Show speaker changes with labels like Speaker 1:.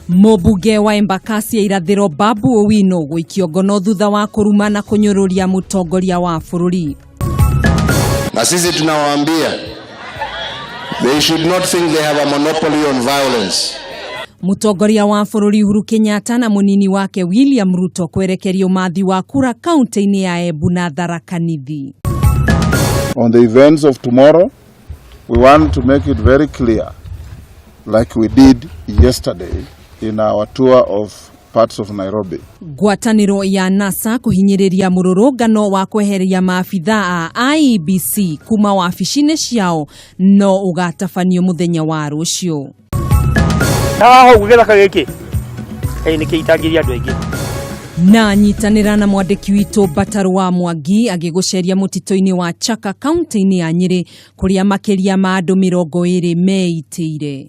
Speaker 1: Mũmbunge wa Embakasi ya irathĩro Babu Owino gũikio ngono thutha wa kũruma na kũnyũrũria mũtongoria wa bũrũri.
Speaker 2: Na sisi tunawaambia they should not think they have a monopoly on violence.
Speaker 1: Mũtongoria wa bũrũri Uhuru Kenyatta na mũnini wake William Ruto kwerekeria ũmathi wa kura kaunti-inĩ ya Embu na Tharaka Nithi.
Speaker 3: On the events of tomorrow, we want to make it very clear, like we did yesterday in our tour of parts of Nairobi.
Speaker 1: Ngwatanĩro ya NASA kũhinyĩrĩria mũrũrũngano wa kweheria maabitha a IEBC kuma wabici-inĩ ciao no ũgatabanio mũthenya wa rũciũ.
Speaker 4: Haha ũguo gĩthaka gĩkĩ ĩ nĩ kĩitangĩria andũ aingĩ.
Speaker 1: Na nyitanĩra na mwandĩki witũ Mbatarũ wa Mwangi agĩgũceria mũtitũ-inĩ wa Chaka kaunti-inĩ ya Nyĩrĩ kũrĩa makĩria ma andũ 20 meitĩire.